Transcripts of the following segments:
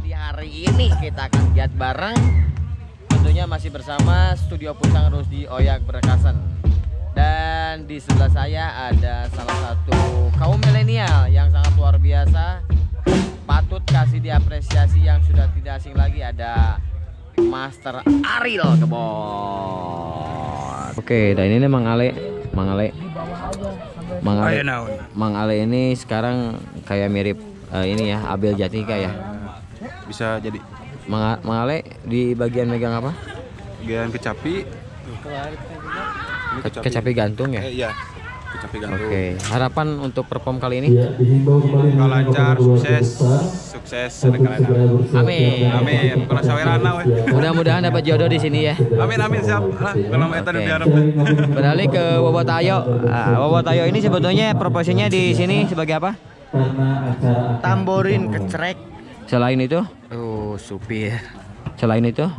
Di hari ini kita akan giat bareng, tentunya masih bersama Studio Pusang Rusdi Oyak Brekasan. Dan di sebelah saya ada salah satu kaum milenial yang sangat luar biasa, patut kasih diapresiasi, yang sudah tidak asing lagi, ada Master Ariel Kebon. Oke, dan ini Mang Ale, Mang Ale, Mang Ale, Mang Ale ini sekarang kayak mirip ini ya, Abel Jatika ya. Bisa jadi. Mang Ale di bagian megang apa? Bagian kecapi. Ini kecapi. Kecapi gantung ya? Iya, kecapi gantung. Oke, harapan untuk perform kali ini? Kalau lancar, sukses, sukses. Amin. Amin. Kalau sawerana we. Mudah-mudahan dapat jodoh di sini ya. Amin amin siap. Lah, kalau eta diharap. Beralih ke Wowo Tayo. Nah, Wowo Tayo ini sebetulnya profesinya di sini sebagai apa? Tamborin kecerek. Selain itu? Oh, supir. Selain itu?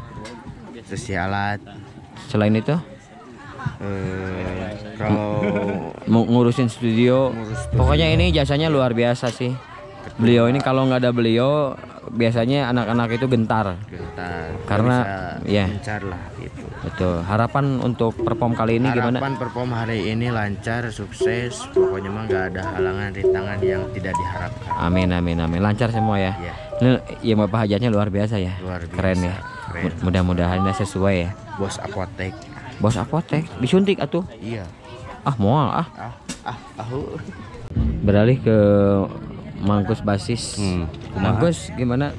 Cuci alat. Selain itu? Kalau ngurusin studio, ngurus studio. Pokoknya ini jasanya luar biasa sih. Ketua. Beliau ini kalau nggak ada beliau, biasanya anak-anak itu gentar. Gentar. Karena ya. Gencar lah gitu. Betul. Harapan untuk perform kali ini gimana? Harapan perform hari ini lancar, sukses. Pokoknya mah nggak ada halangan rintangan yang tidak diharapkan. Amin amin amin. Lancar semua ya. Ya. Ini ya Bapak hajatnya luar biasa ya. Luar biasa. Keren ya. Keren. Mudah-mudahan sesuai ya. Bos apotek. Bos apotek disuntik atuh. Iya. Ah moal ah. Ah ahu. Beralih ke Mangkus basis. Mangkus gimana?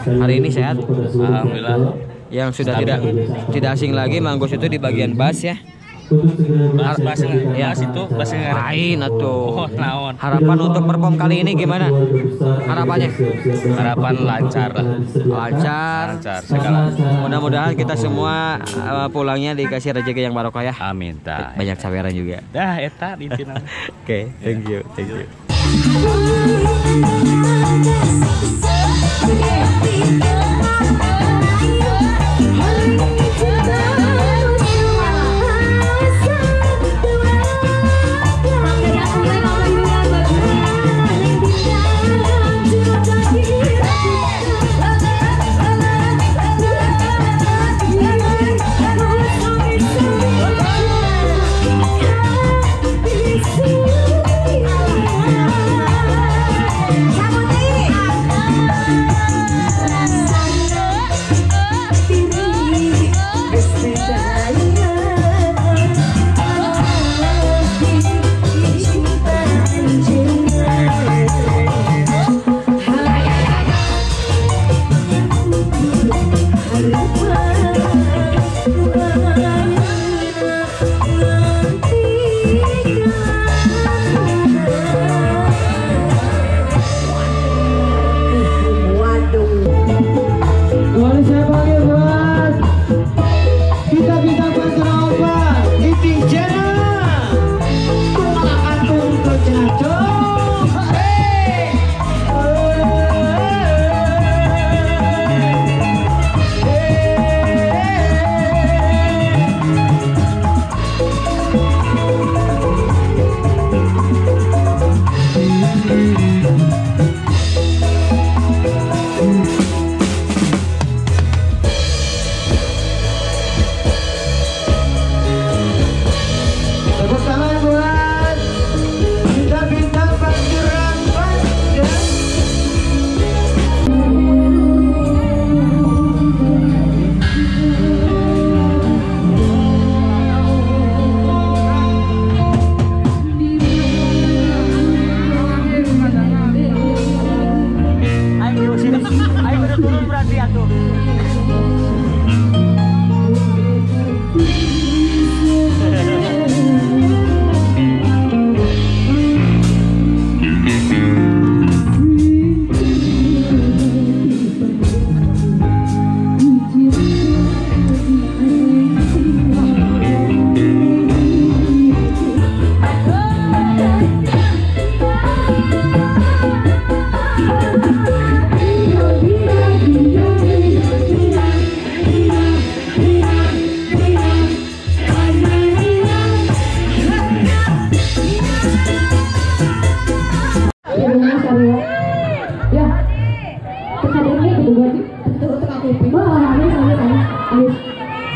Hari ini sehat? Alhamdulillah. Yang sudah tidak asing lagi Mangkus itu di bagian bass ya. Bass ya. Bass itu bass lain atuh. Oh, naon. Harapan untuk perform kali ini gimana? Harapannya? Harapan lancar lah. Lancar. Lancar segala. Mudah-mudahan kita semua pulangnya dikasih rezeki yang barokah ya. Amin. Tah. Banyak saweran juga. Dah eta intina. Oke, thank you, thank you.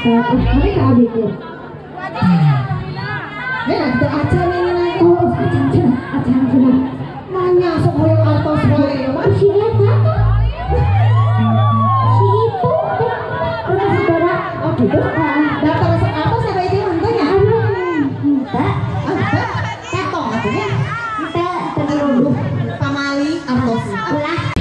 Ini ka abi teh. Teu acan ini lagi. Oh, acan acan cenah. Manya sok hoyong artos wae mah si eta. Si itu udah saudara. Oh gitu. Daftar resep artos ada itu henteu nya. Aduh, henteu. Henteu. Tetong atuh nya. Henteu teu pamali artos. Ulah.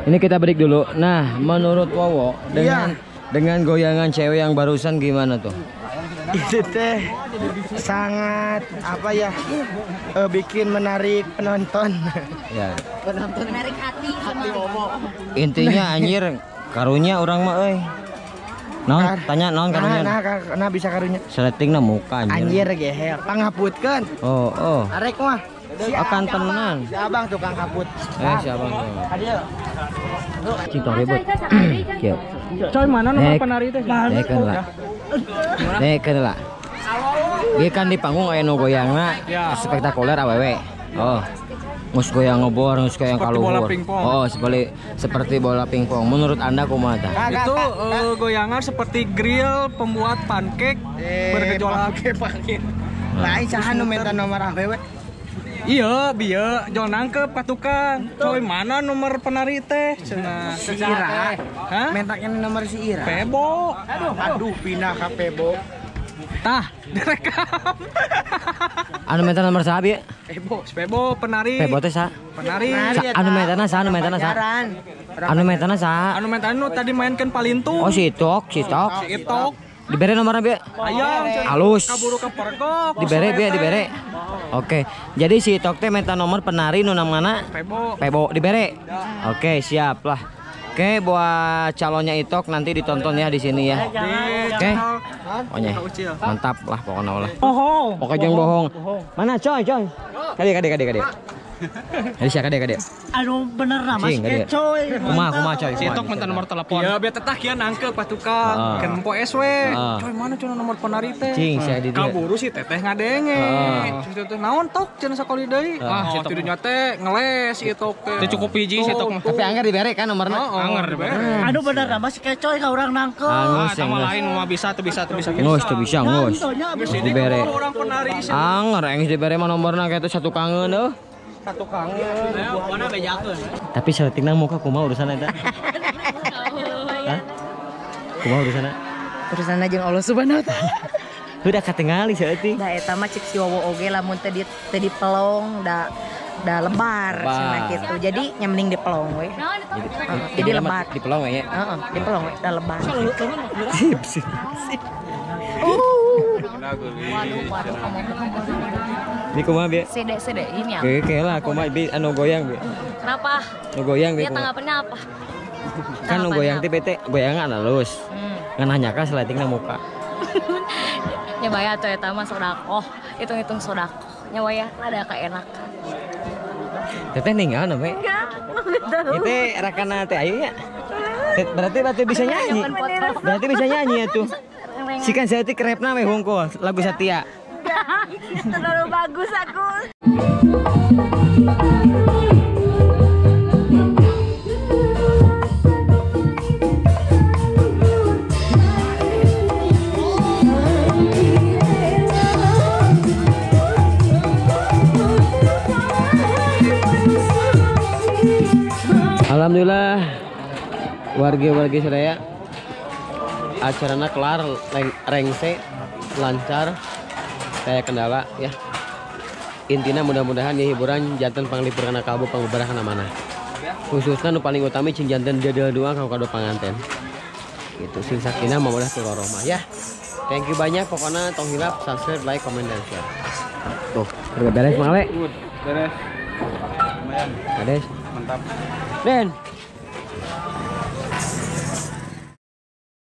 Ini kita break dulu. Nah, menurut Wowo dengan goyangan cewek yang barusan gimana tuh? Itu teh sangat apa ya, bikin menarik penonton. Ya. Penonton menarik hati Wowo. Intinya anjir karunya orang mah euy. Naon tanya naon karunya? Nah, bisa karunya. Seletingna muka anjir. Anjir geher, pangaputkeun. Oh, oh. Arek mah. Si akan temenan. Si abang tukang kaput. Si abang. Cing tong ribut. Kieu. Coy mana nomor penari teh? Nekeun lah. Nekeun lah. Ieu kan di panggung aya nu goyangna spektakuler awewe. Oh. Geus goyang ngebor, geus goyang Seperti bola kaluhur. pingpong. Oh, seperti bola pingpong. Menurut Anda kumaha tah? Itu goyangan seperti grill pembuat pancake bergejolak. Pancake. Lain saha nu minta nomor awewe? Iya, bieu jol nangkep ka tukang. Coy, mana nomor penari teh? Cenah. Si Ira. Hah? Minta nomor si Ira. Pebo. Aduh, pindah ka Pebo. Tah, direkam. Anu minta nomor saha bieu? Pebo, Pebo penari. Pebo teh saha? Penari. Anu mintana saha? Anu mintana saha? Anu mintana saha? Anu minta nu tadi mainkan palintung. Oh, si Itok, si Itok. Si Itok. Dibere nomorna bieu? Ayam, Halus. Kaburu ka pergok. Dibere bieu, dibere. Oke. Jadi si Itok teh minta nomor penari nu namana Pebo. Pebo dibere. Oke, siap lah. Oke, buat calonnya Itok nanti ditonton ya di sini ya. Oke. Pokoknya mantap lah pokoknya lah. Bohong. Oke, jangan bohong. Mana coy, coy? Kade kade kade kade. Kade sia kade kade. Anu bener nama Cing, kade. coy. Kumaha kumaha coy. Si Itok minta nomor telepon. Ya biar tetah kieu nangkep ka tukang. Kan empo SW. Coy mana cenah nomor penari teh? Cing, sia di dieu. Kaburu si teteh ngadenge. Si teteh naon tok cenah sakali deui. Ah, si tidunya teh ngeles si Itok teh. Teu cukup hiji si Itok mah. Tapi anggar dibere kan nomorna? Anger dibere. Anu bener nama si kecoy ka urang nangkep. Angus Ah, sama lain mah bisa tuh bisa tuh bisa. Ngus tuh bisa ngus. Dibere. Orang penari si Anger enggeus dibere mah nomorna kayak itu satu kangen eueuh. satu kangen. Mana bejakeun. Tapi seletingna muka kumaha urusan eta? Hah? Kumaha urusanna? Urusanna jeung Allah Subhanahu wa taala. Udah katingali saeutik. Da eta mah cek si Wowo oge lamun teu dipelong da lebar cenah kitu. Jadi nya mending dipelong we. Jadi lebar. Dipelong we nya. Heeh, dipelong we da lebar. Sip, sip. Ini kumaha bi? Sede ini apa? Oke lah kumaha bi anu goyang bi. Kenapa? Nu goyang bi. Dia tanggapannya apa? Kan nu goyang teh bete goyangan halus. Ngan hanya seletingna muka. Nya baya atuh eta mah sodakoh, hitung-hitung sodakoh. Nya baya rada kaenakan. Teteh ninggal we? Enggak. Itu rakana teh ayu nya. Berarti bisa nyanyi. Berarti bisa nyanyi ya tuh. Si kan saya teh krepna we hungkul lagu Satya. Terlalu bagus aku. Alhamdulillah warga-warga sadaya acarana kelar rengse lancar saya kendala ya. Intinya mudah-mudahan ya hiburan jantan panglipur kana kalbu pangubarah kana mana. Khususnya nu paling utami cing jantan dedel doang ka kado panganten. Gitu sing sakinah mawaddah warahmah ya. Thank you banyak pokoknya tong hilap subscribe, like, comment dan share. Tuh, udah beres Mang Le? Beres. Lumayan. Beres. Mantap. Den.